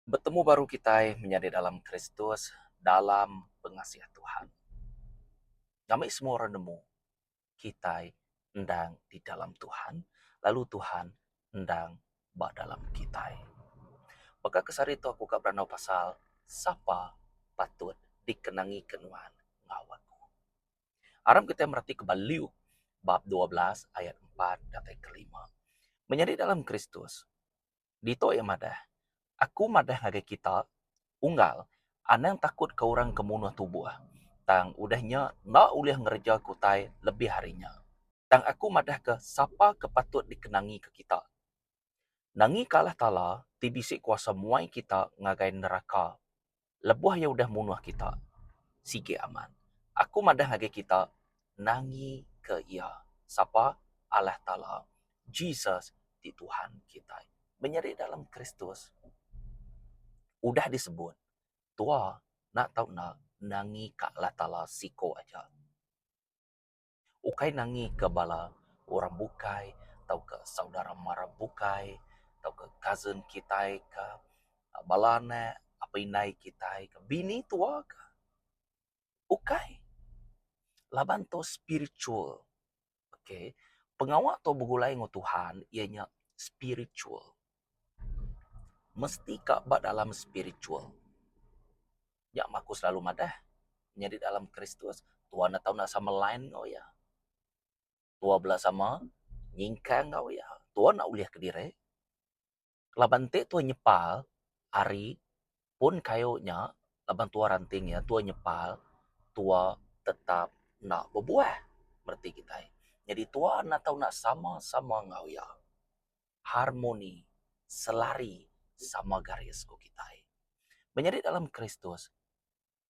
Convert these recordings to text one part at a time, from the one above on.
Betemu baru kitai menyadi dalam Kristus dalam pengasih Tuhan. Ngambi semua orang nemu kitai endang di dalam Tuhan lalu Tuhan endang ba dalam kitai. Baka ke sehari tu aku ka berandau pasal sapa patut dikenangika nuan enggau aku. Aram kitai meratika ba Luke bab 12 ayat 4 datai ke 5. Menyadi dalam Kristus, Ditu iya madah, Aku madah ngagai kita, unggal, anang takut ke orang ke munuh tubuh, tang udah nya enda ulih ngerejaka utai lebih ari nya. Tang aku madahka sapa ke patut dikenangika kita. Nangika Allah Taala ti bisi kuasa muai kita ngagai neraka lebuh iya udah munuh kita. Sigi amat. Aku madah ngagai kita, nangika iya. Sapa? Allah Taala. Jesus ti Tuhan kitai. Menyadi dalam Kristus udah disebut, tua enda tau enda nangika Allah Taala siko aja. Ukai nangika bala orang bukai tauka saudara mara bukai tauka cousin kitai ka bala anak apai indai kitai ka bini tua ka. Ukai. Laban tu spiritual. Okay. Pengawa tu begulai enggau Tuhan iya nya spiritual. Mesti ka ba dalam spiritual. Nya mah aku selalu madah nyadi dalam Kristus tuan enda tau enda sama line enggau iya. Tua bela sama nyingkang enggau iya. Tua enda ulih kediri. Laban enti tua nyepal ari pun kayu nya laban tua ranting iya tua nyepal tua tetap enda bebuah mereti kitai. Nyadi tua enda tau enda sama-sama enggau iya. Harmoni selari sama garis ku kitai. Menyadi dalam Kristus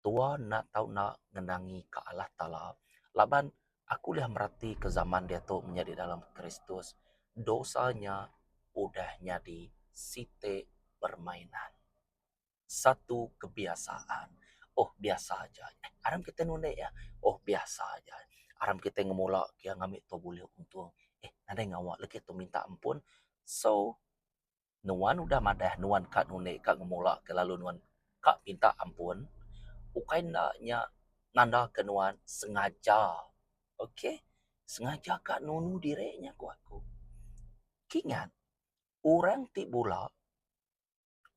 tua enda tau enda ngenangi ka Allah Taala laban aku ulih mereti ke zaman diatu menyadi dalam Kristus dosa nya udah nyadi siti permainan satu kebiasaan oh biasa aja aram kitai nundi iya oh biasa aja aram kitai ngemula ke iya ngambi tu bulih untung eh nadai ngawa legi tu minta ampun so Nuan udah madah nuan ka nundi ka ngemula ke lalu nuan ka minta ampun ukai enda nya nanda ke nuan sengaja ok sengaja ka nunu diri nya ku aku. Kingat orang ti bula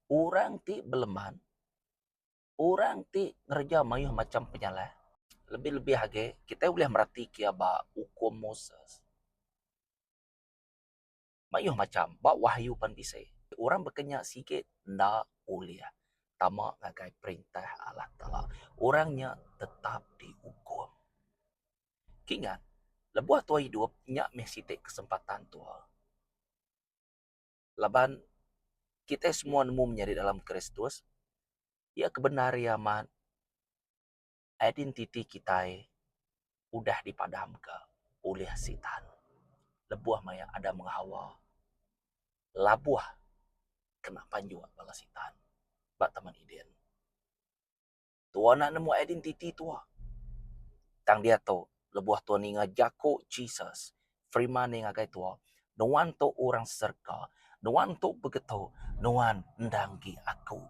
orang ti beleman orang ti ngereja mayuh macam penyalah lebih-lebih agi kitai ulih mereti ke iya ba ukum Moses. Mayuh macham ba wahyu pan bisi. Orang baka nya sigi enda ulih tama ngagai perintah Allah Taala. Orang nya tetap diukum. Kingat, lebuh tua idup nya meh siti kesempatan tua. Laban kitai semua nemu menyadi dalam Kristus, iya ke bendar iya amat Identiti kitai udah dipadamka ulih Sitan lebuh maya Adam enggau Hawa labuh kena panjuk bala Sitan ba Taman Eden. Tua enda nemu identiti tua. Tang diatu lebuh tua ninga jaku Jesus Firman iya ngagai tua, Nuan tu orang serega, nuan tu begetu, nuan endang agi aku.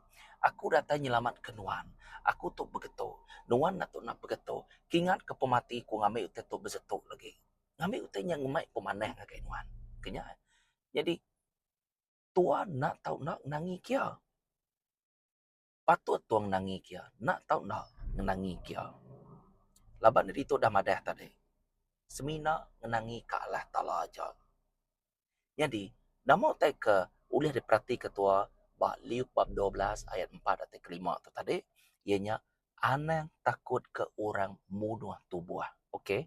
Aku datai nyelamatka nuan. Aku tu begetu, nuan enda tu enda begetu. Kingatka pemati ku ngambi utai tu besetu lagi. Ngambi utai nya ngemai pemanah ngagai nuan. Ke nya. Nyadi tua enda tau enda ngenangi kia. Patut tua ngenangi kia, enda tau enda ngenangi kia. Laban diri tu udah madah tadi, semina ngenangi ka Allah Taala aja. Nyadi, nama utai ke ulih diperatika tua ba Luke bab 12 ayat 4 atai ke 5 tu tadi, iya nya anang takut ke orang munuh tubuh. Okey.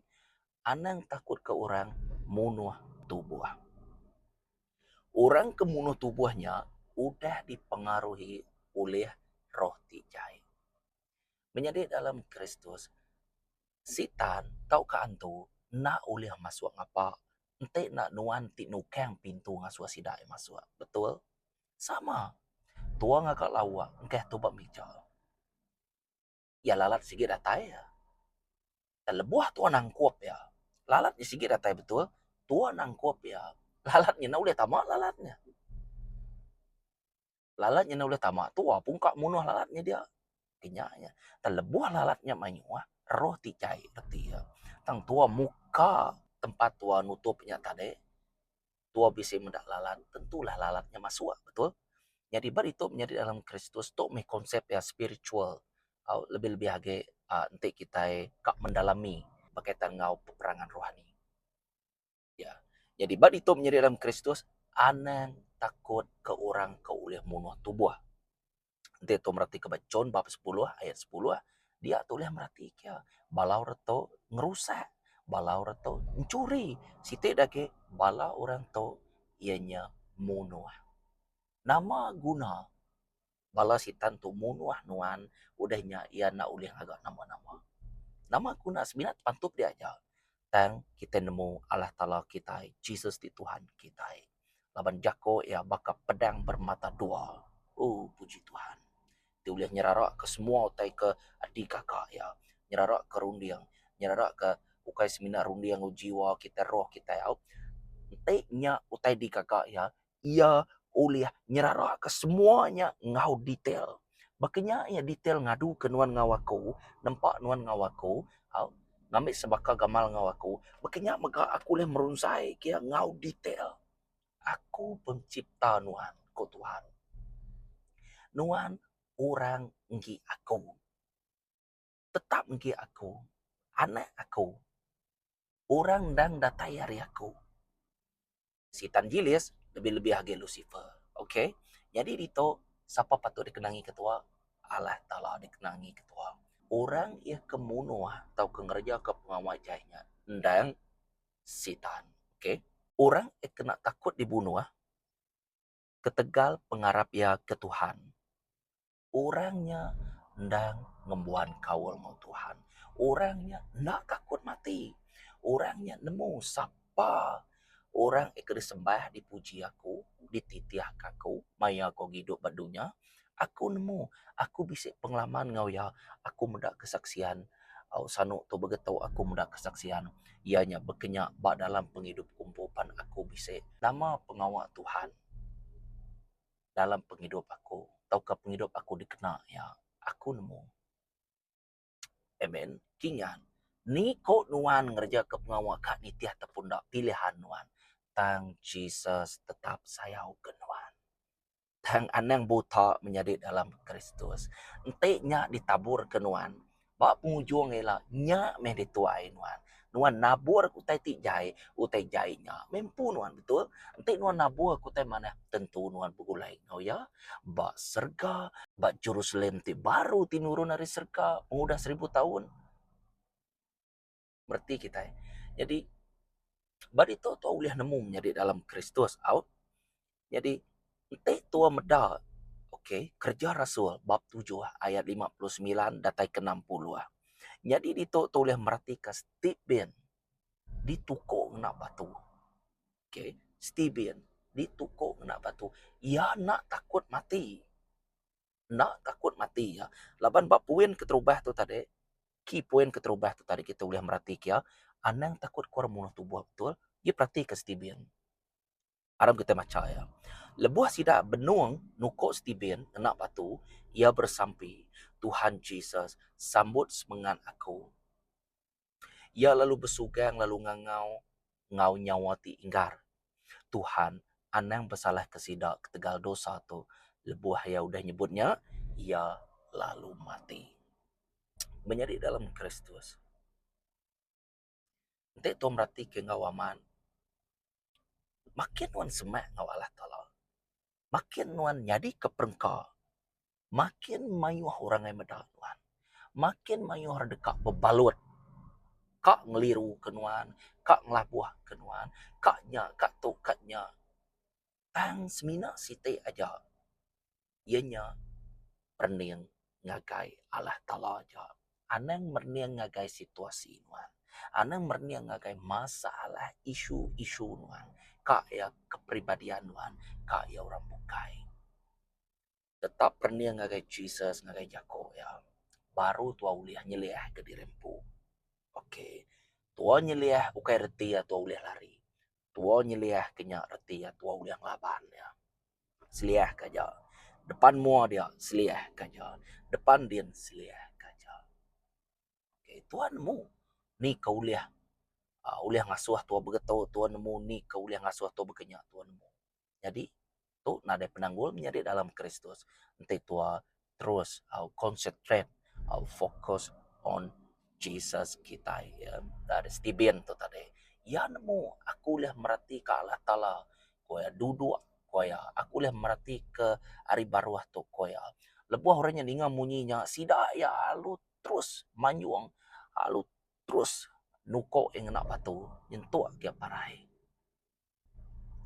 Anang takut ke orang munuh tubuh. Orang ke munuh tubuh nya udah dipengaruhi ulih roh ti jai. Menyadi dalam Kristus, Sitan tauka antu enda ulih masuk ngapa enti enda nuan ti nukang pintu ngasuh sida iya masuk. Betul? Sama. Tua ngaga lauk engkah tu ba mija. Iya lalat sigi datai iya. Tang lebuh tua nangkup iya, lalat nya sigi datai betul, tua nangkup iya, lalat nya enda ulih tama lalat nya. Lalat nya enda ulih tama tua pungka munuh lalat nya dia. Ke nya nya. Tang lebuh lalat nya mayuh, roh ti jai reti iya. Tang tua muka tempat tua nutup nya tadi, tua bisi meda lalat, tentulah lalat nya masuk, betul? Nyadi ba ditu menyadi dalam Kristus tu meh konsep iya spiritual au lebih-lebih agi aaa enti kitai ka mendalami bekaitan enggau peperangan rohani. Ya. Nyadi ba ditu menyadi dalam Kristus anang takut ke orang ke ulih munuh tubuh. Enti tu meratika ba John bab sepuluh ayat sepuluh dia tu ulih meratika bala orang tu ngerusak, bala orang tu enchuri. Siti da agi bala orang tu iya nya munuh. Nama guna bala sitan tu munuh nuan udah nya iya enda ulih ngaga nama-nama. Nama guna semina tepantup dia aja tang kitai nemu Allah Taala kitai Jesus ti Tuhan kitai laban jako iya baka pedang bermata dua. Ooh puji Tuhan ti ulih nyerara ke semua utai ke digaga iya nyerara ke runding nyerara ke ukai semina runding enggau jiwa kitai roh kitai au. Enti nya utai digaga iya iya ulih nyeraraka semua nya enggau detail. Baka nya iya detail ngaduka nuan enggau aku, nempa nuan enggau aku, au ngambi sebaka gamal enggau aku, baka nya mega aku ulih merunsai ke iya enggau detail. Aku pencipta nuan, ku Tuhan. Nuan orang enggi aku. Tetap enggi aku, anak aku. Orang endang datai ari aku. Sitan jilis lebih-lebih agi Lucifer. Ok. Nyadi ditu sapa patut dikenangi ketua? Allah Taala dikenangi ketua. Orang iya ke munuh tauka ngerejaka pengawa jai nya endang Sitan. Ok. Orang iya kena takut dibunuh ketegal pengarap iya ke Tuhan. Orang nya endang ngembuan kaul enggau Tuhan. Orang nya enda takut mati. Orang nya nemu sapa orang ke disembah dipuji aku, dititihka aku maya aku agi idup ba dunya. Aku nemu aku bisi pengalaman enggau iya. Aku meda kesaksian au sanu tu begetu aku meda kesaksian iya nya bekenya ba dalam pengidup ku empu pan aku bisi. Nama pengawa Tuhan? dalam pengidup aku tauka pengidup aku dikena iya, aku nemu. Amen. Kingan, ni ko nuan ngerejaka pengawa ka nitih ataupun enda pilihan nuan, tang Jesus tetap sayauka nuan. Tang anang buta menyadi dalam Kristus. Enti nya ditaburka nuan, Ba pengujung ila, nya meh dituai nuan. Nuan nabur utai ti jai, utai jai nya meh empu nuan, betul? Enti nuan nabur utai manah, tentu nuan begulai enggau iya ba serega, ba Jerusalem ti baru ti nurun ari serega pengudah seribu taun. Mereti kitai. Nyadi ba ditu tua ulih nemu menyadi dalam Kristus au. Nyadi enti tua meda ok kereja rasul bab tujuh ayat 59 datai ke 60. Nyadi ditu tua ulih meratika Stephen dituko ngena batu. Ok Stephen dituko ngena batu. Iya enda takut mati. Enda takut mati iya. Laban ba puin keterubah tu tadi, key point keterubah tu tadi kita ulih meratika iya, anang takut ke orang munuh tubuh betul, iya peratika Stephen. Aram kitai macha iya. Lebuh sida benung nukuk Stephen ngena batu, iya beresampi, Tuhan Jesus, sambut semengat aku. Iya lalu besugang lalu ngangau enggau nyawa ti inggar, Tuhan, anang besalahka sida ketegal dosa tu. Lebuh iya udah nyebut nya, iya lalu mati. Menyadi dalam Kristus. Enti tuan meratika enggau amat, makin nuan semak enggau Allah Taala, makin nuan nyadika perengka Makin mayuh orang ai meda nuan, makin mayuh orang deka bebalut ka ngeliru ke nuan, ka ngelabuh ke nuan, ka nya ka tu ka nya. Tang semina siti aja iya nya perening ngagai Allah Taala aja. Anang merening ngagai situasi nuan, anang merening ngagai masalah isu-isu nuan ka iya keperibadian nuan, ka iya orang bukai. Tetap perening ngagai Jesus ngagai jako iya baru tua ulih nyeliah ke diri empu. Ok tua nyeliah ukai reti iya tua ulih lari. Tua nyeliah ke nya reti iya tua ulih ngelaban iya. Seliah ke aja. Depan mua dia seliah ka aja. Depan din seliah ka aja. Okay, tua nemu ni ke ulih uhh ulih ngasuh tua begetu, tua nemu ni ke ulih ngasuh tua bekenya tua nemu. Nyadi tu nadai penanggul menyadi dalam Kristus enti tua terus uhh concentrate uhh focus on Jesus kitai. Dari Stephen tu tadi iya nemu aku ulih mereti ka Allah Taala ku iya duduk ku iya aku ulih mereti ke ari baruh tu ku iya. Lebuh orang nya ninga munyi nya sida iya alu terus manyung alu terus nukok iya ngena batu nyentuk iya parai.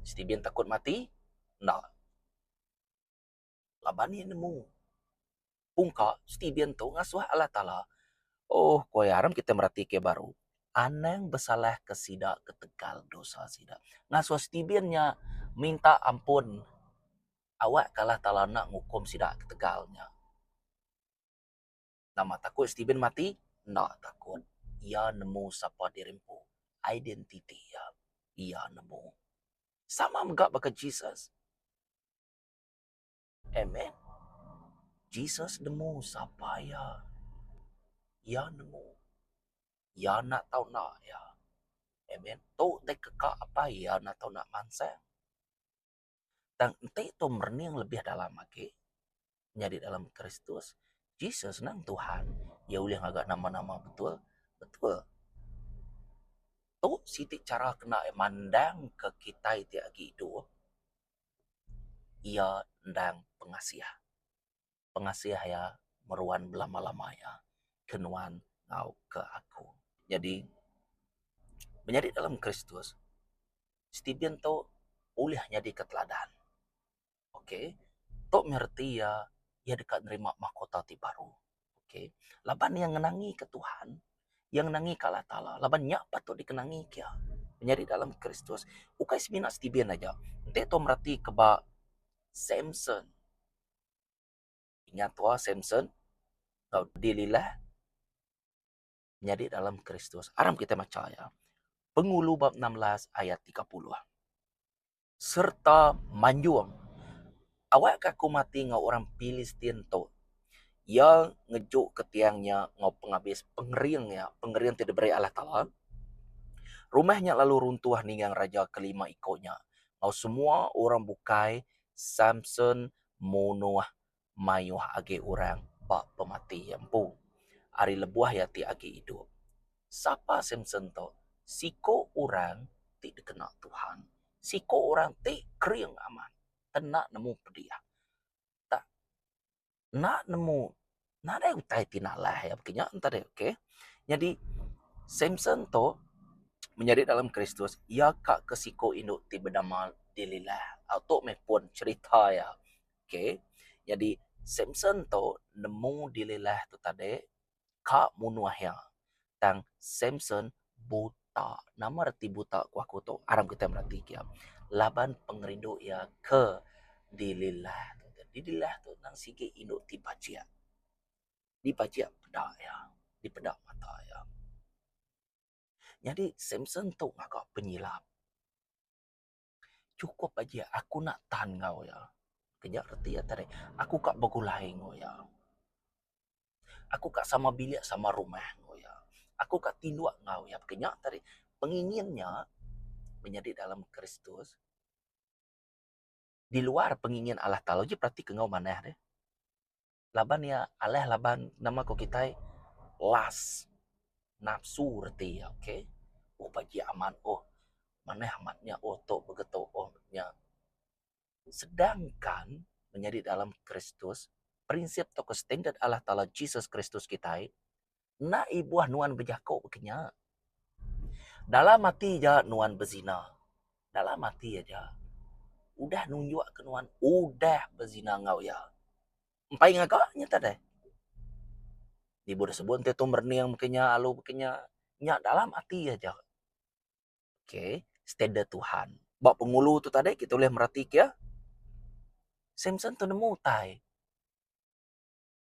Stephen takut mati? Enda. Laban iya nemu pungka Stephen tu ngasuh Allah Taala oh ku iya aram kitai mereti ke baru anang besalah ke sida ketegal dosa sida. Ngasuh Stephen nya minta ampun awak ke Allah Taala enda ngukum sida ketegal nya. Nama takut Stephen mati? Enda takut. Iya nemu sapa diri empu. Identiti iya. Iya nemu. Sama mega baka Jesus. Amen. Jesus nemu sapa iya. Iya nemu. Iya enda tau enda iya. Amen. Tu ti keka apai iya enda tau enda mansang. Tang enti tu merening lebih dalam agi nyadi dalam Kristus, Jesus nang Tuhan iya ulih ngaga nama-nama betul betul. Tu siti chara kena iya mandang ke kitai ti agi idup iya endang pengasih. Pengasih iya meruan belama-lama iya ke nuan enggau ke aku. Nyadi menyadi dalam Kristus. Stephen tu ulih nyadika teladan. Ok, tu meh reti iya, iya deka nerima mahkota ti baru. Ok, laban iya ngenangika Tuhan, iya ngenangika Allah Taala laban nya patut dikenangika iya. Menyadi dalam Kristus, ukai semina Stephen aja. Enti tu mereti ke ba Samson. Ingat tua Samson enggau Delilah. Menyadi dalam Kristus. Aram kitai macha iya. Pengulu bab 16 ayat 30. Sereta manjung. Awakka aku mati enggau orang Pilistin tu. Iya ngejuka tiang nya enggau pengabis pengering iya, pengering ti diberi Allah Taala. Rumah nya lalu runtuh ninggang raja kelima iku nya enggau semua orang bukai Samson munuh mayuh agi orang ba pemati iya empu ari lebuh iya ti agi idup. Sapa Samson tu? Siku orang ti dikena Tuhan. Siku orang ti kering amat enda nemu pedih. Tak enda nemu nadai utai ti nalah iya baka nya enta deh okay. Nyadi Samson tu menyadi dalam Kristus iya ka ke siku indu ti benama Delilah. Tu meh pun cherita iya. Okay. Nyadi Samson tu nemu Delilah tu tadi ka munuh iya. Tang Samson buta. Nama reti buta ku aku tu? Aram kitai mereti ke iya. Laban pengerindu iya ke Delilah tu. Delilah tu nang sigi indu ti bajik. Dibajik peda iya, dipeda mata iya. Nyadi Samson tu ngaga penyilap. Chukup aja aku enda tan enggau iya. Keja reti iya tadi, aku ka begulai enggau iya. Aku ka sama bilik sama rumah enggau iya. Aku ka tinduk enggau iya. Pekah nya tadi, pengingin nya menyadi dalam Kristus di luar pengingin Allah Taala. Uji peratika enggau manah deh. Laban iya alah laban nama ku kitai lust nafsu reti iya okay. Oh bagi amat oh manah amat nya oh tu begitu oh nya. Sedangkan menyadi dalam Kristus prinsip tauka standard Allah Taala Jesus Kristus kitai enda ibuh nuan bejaku baka nya. Dalam ati ja nuan bezina. Dalam ati aja udah nunjukka nuan udah bezina enggau iya. Empai ngaga nya tadai. Ibuh da sebut enti tu merening baka nya alu baka nya, nya dalam ati aja. Okay, standard Tuhan. Ba pengulu tu tadi kita ulih meratika iya, Samson tu nemu utai.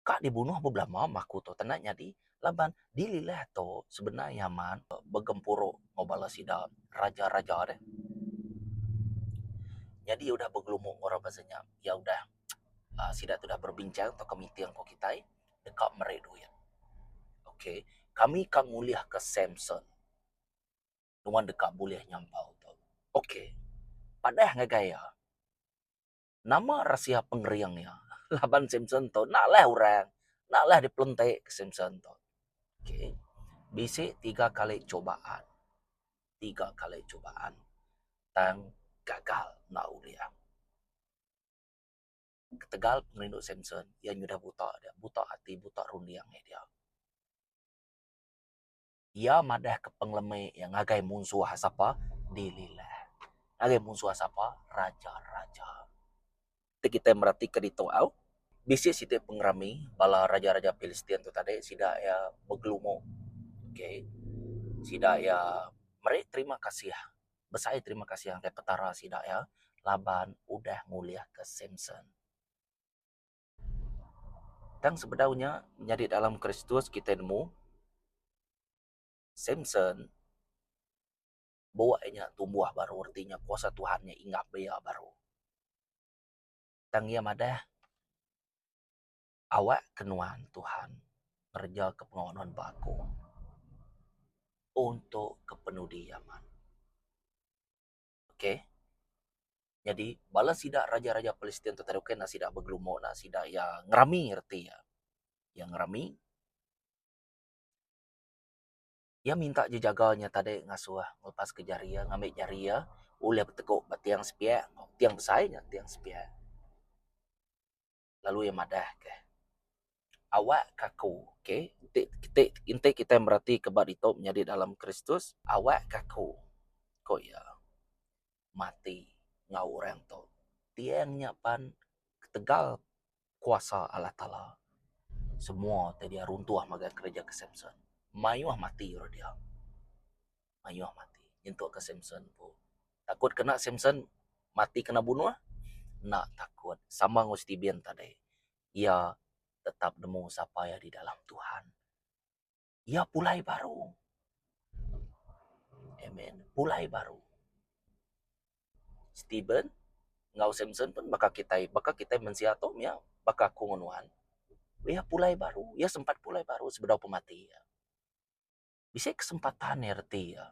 Ka dibunuh bebelama mah aku tu tanda nyadi laban Delilah tu sebenar iya amat begempuru enggau bala sida raja-raja deh. Nyadi udah begelumu enggau orang bansa nya, iya udah. Aaa sida tu udah berbincang tauka meeting ko kitai deka meri duit. Okay kami ka ngulihka Samson nuan deka bulih nyampau tu. Okay padah ngagai iya nama rahsia pengering iya laban Samson tu enda alah orang enda alah dipelente Samson tu. Okay bisi tiga kali cubaan tiga kali cubaan tang gagal enda ulih. Ketegal pengerindu Samson, iya nyudah buta dia, buta ati, buta runding iya dia. Iya madahka pengelemi iya ngagai munsuh sapa? Delilah. Ngagai munsuh sapa? Raja-raja. Ti kitai meratika ditu au, bisi siti pengerami bala raja-raja Pilistin tu tadi sida iya begelumu. Okay. Sida iya meri terima kasih Besai terima kasih ngagai Petara sida iya laban udah ngulihka Samson. Tang sebedau nya nyadi dalam Kristus kitai nemu Samson buk iya nya tumbuh baru reti nya kuasa Tuhan nya inggap ba iya baru. Tang iya madah awak ke nuan Tuhan ngereja ke pengawa nuan ba aku untuk kepenudi amat. Okay. Nyadi bala sida raja-raja Palestin tu tadi ukai enda sida begelumu enda sida iya ngerami reti iya. Iya ngerami iya minta jejaga nya tadi ngasuh ngelepas ke jari iya ngambi jari iya ulih beteguk ba tiang sepiak tiang besai nya tiang sepiak. Lalu iya madah ke awak ke aku okay enti enti enti kitai mereti ke ba ditu menyadi dalam Kristus awak ke aku ku iya mati enggau orang tu. Tiang nya pan ketegal kuasa Allah Taala semua ti dia runtuh ngagai kereja ke Samson. Mayuh mati orang dia. Mayuh mati nyentuk ke Samson empu. Takut kena Samson mati kena bunuh? Enda takut. Sama enggau Stephen tadi. Iya tetap nemu sapa iya di dalam Tuhan. Iya pulai baru. Amen. Pulai baru. Stephen enggau Samson pun baka kitai, baka kitai mensia tu mia baka aku enggau nuan. Iya pulai baru. Iya sempat pulai baru sebedau pemati iya. Bisi kesempatan iya reti iya.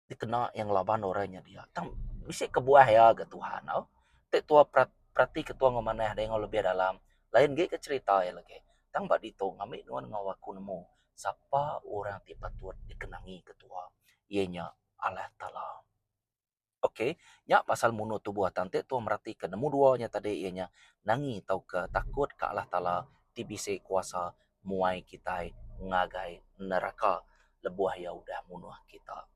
Dikena iya ngelaban orang nya dia. Tang bisi kebuah iya ga Tuhan au. Ti tua perati ke tua enggau manah deh enggau lebih dalam lain agi ke cherita iya lagi. Tang ba ditu ngambi nuan enggau aku nemu sapa orang ti patut dikenangi ke tua iya nya Allah Taala. Ok nya pasal munuh tubuh tang ti tua merati ke nemu dua nya tadi iya nya nangi tauka takut ka Allah Taala ti bisi kuasa muai kitai ngagai neraka lebuh iya udah munuh kita.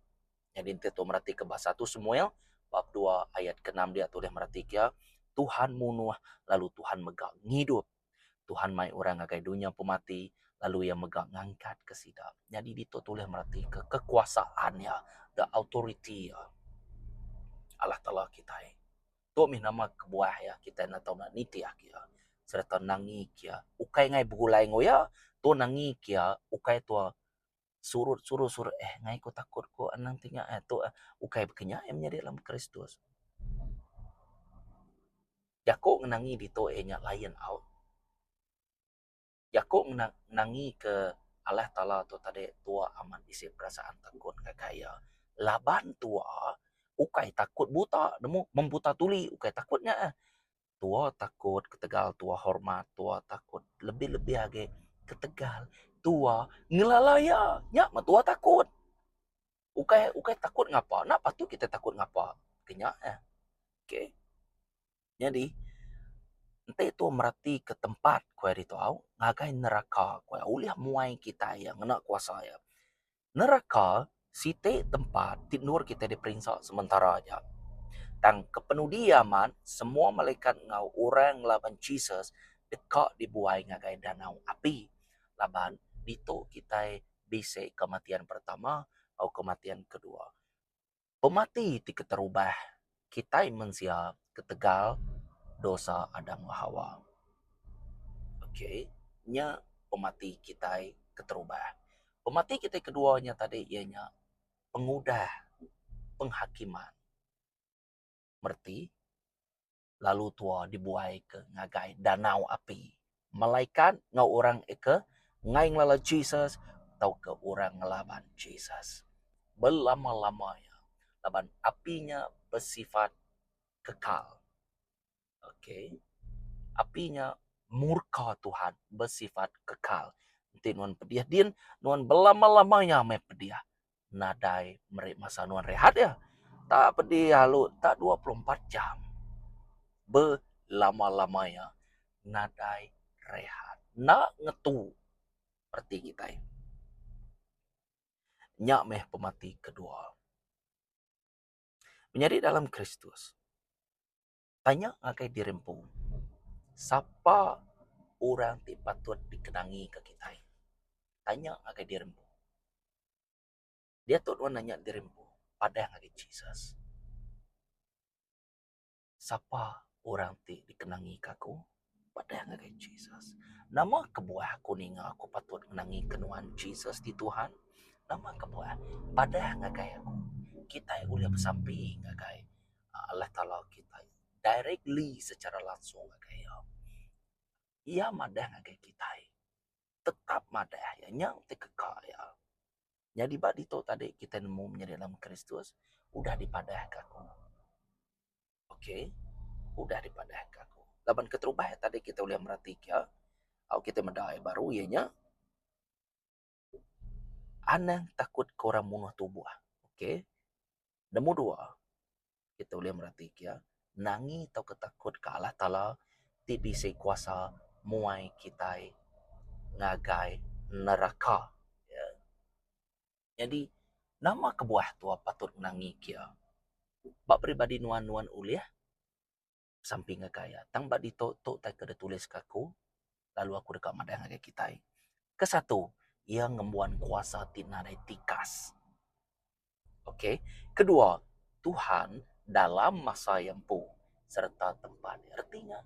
Nyadi enti tu meratika ba satu Samuel bab dua ayat ke enam dia tulih meratika iya, Tuhan munuh lalu Tuhan mega ngidup. Tuhan mai orang ngagai dunya pemati lalu iya mega ngangkatka sida. Nyadi ditu tulih meratika kekuasaan iya, the authority iya Allah Taala kitai. Tu mih nama kebuah iya kitai enda tau nitih iya sereta nangi ke iya. Ukai ngai begulai enggau iya, tu nangi ke iya ukai tua surut surut surut eh ngai ku takut ku anang ti nya eh tu ukai baka nya iya menyadi dalam Kristus. Jaku ngenangi ditu iya nya lain au. Jaku ngenangi ke Allah Taala tu tadi tua amat bisi perasaan takut ngagai iya. Laban tua ukai takut buta nemu membuta tuli ukai takut nya eh. Tua takut ketegal tua hormat tua takut lebih-lebih agi ketegal tua ngelala iya. Nya meh tua takut. Ukai ukai takut ngapa enda patut kitai takut ngapa ke nya eh. Okay. Nyadi, enti tu meratika tempat ku iya ditu au, ngagai neraka ku iya ulih muai kitai iya ngena kuasa iya. Neraka siti tempat ti endur kitai diperinsa sementara aja. Tang kepenudi iya amat, semua malaikat enggau orang ngelaban Jesus deka dibuai ngagai danau api laban ditu kitai bisi kematian pertama enggau kematian kedua. Pemati ti keterubah kitai mensia ketegal dosa Adam enggau Hawa. Ok, nya pemati kitai keterubah. Pemati kitai kedua nya tadi iya nya pengudah penghakiman. Mereti? Lalu tua dibuai ke ngagai danau api. Malaikat enggau orang ke enggai ngelala Jesus tauka orang ngelaban Jesus. Belama-lama iya laban api nya besifat kekal. Ok. Api nya murka Tuhan besifat kekal. Enti nuan pedih din, nuan belama-lama iya meh pedih. Nadai meri masa nuan rehat iya. Tak pedih alu tak 24 jam. Belama-lama iya nadai rehat. Enda ngetu reti kitai. Nya meh pemati kedua. Menyadi dalam Kristus. Tanya ngagai diri empu, sapa orang ti patut dikenangika kitai? Tanya ngagai diri empu. Diatu nuan nanya diri empu, padah ngagai Jesus. Sapa orang ti dikenangika aku? Padah ngagai Jesus. Nama kebuah aku ninga aku patut ngenangika nuan Jesus ti Tuhan? Nama kebuah? Padah ngagai aku. Kitai ulih besampi ngagai Allah Taala kitai directly secara langsung ngagai iya. Iya madah ngagai kitai tetap madah iya nya ti keka iya. Nyadi ba ditu tadi kitai nemu menyadi dalam Kristus udah dipadah ka aku. Okay udah dipadah ka aku. Laban keterubah tadi kitai ulih mereti ka au kitai meda iya baru iya nya Anang takut ke orang munuh tubuh. Okay. Nombor dua, kita ulih mereti ke iya, nangi tauka takut ke Allah Taala ti bisi kuasa muai kitai ngagai neraka. Nyadi, nama kebuah tua patut nangi ke iya? Ba peribadi nuan, nuan ulih besampi ngagai iya. Tang ba ditu, tu utai ke ditulis ke aku lalu aku deka madah ngagai kitai. Kesatu, iya ngembuan kuasa ti nadai tikas. Okey. Kedua, Tuhan dalam masa iya empu sereta tempat iya. Reti nya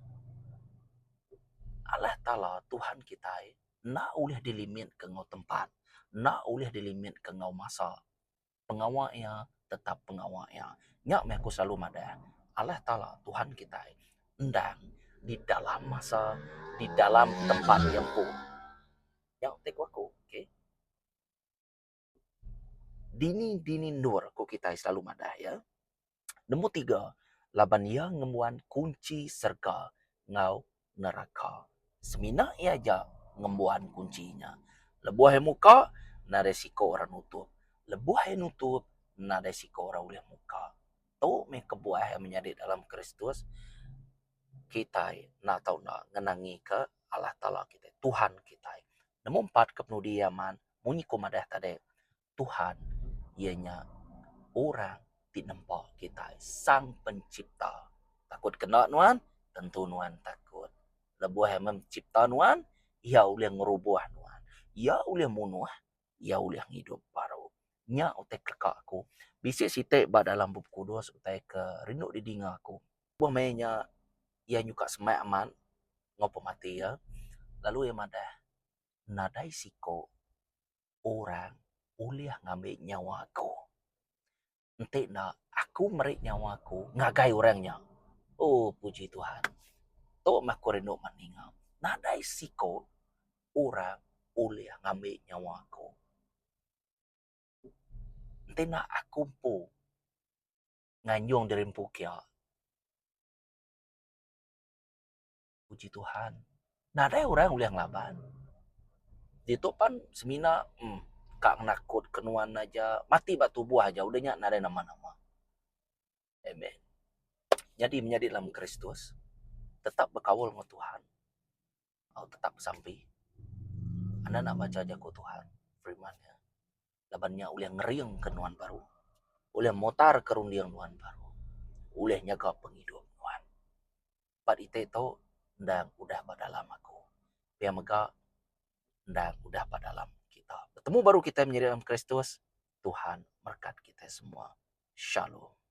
Allah Taala Tuhan kitai enda ulih dilimitka enggau tempat, enda ulih dilimitka enggau masa. Pengawa iya tetap pengawa iya. Nya meh aku selalu madah Allah Taala Tuhan kitai endang di dalam masa, di dalam tempat iya empu. Nya ti ku aku. Okay. Dini-dini endur ku kitai selalu madah iya. Nombor tiga, laban iya ngembuan kunchi serega enggau neraka. Semina iya aja ngembuan kunchi nya. Lebuh iya muka, nadai siko orang nutup. Lebuh iya nutup, nadai siko orang ulih muka. Tu meh kebuah iya menyadi dalam Kristus, kitai enda tau enda ngenangika Allah Taala kitai, Tuhan kitai. Nombor empat ke penudi iya man, munyi ku madah tadi, Tuhan iya nya orang ti nempa kitai, Sang Pencipta. Takut kena nuan? Tentu nuan takut. Lebuh iya mencipta nuan, iya ulih ngerubuh nuan. Iya ulih munuh, iya ulih ngidup baru. Nya utai keleka aku. Bisi siti ba dalam Bup Kudus utai ke rindu didinga aku. Lebuh maya nya iya nyuka semak amat enggau pemati iya lalu iya madah nadai siko orang ulih ngambi nyawa aku. Enti enda aku meri nyawa aku ngagai orang nya. Oh puji Tuhan. Tu meh aku rindu amat ninga. Nadai siko orang ulih ngambi nyawa aku. Enti enda aku empu nganjung diri empu kia. Puji Tuhan. Nadai orang ulih ngelaban. Ditu pan semina uhh ka ngenakut ke nuan aja mati ba tubuh aja udah nya nadai nama-nama. Amen. Nyadi menyadi dalam Kristus tetap bekaul enggau Tuhan au tetap besampi. Enda nak macha jaku Tuhan firman iya. Laban nya ulih ngeringka nuan baru, ulih mutarka runding nuan baru, ulih nyaga pengidup nuan. Ba iti tu endang udah ba dalam aku. Pia mega endang udah ba dalam kita. Betemu baru kitai menyadi dalam Kristus, Tuhan merekat kitai semua. Shalom.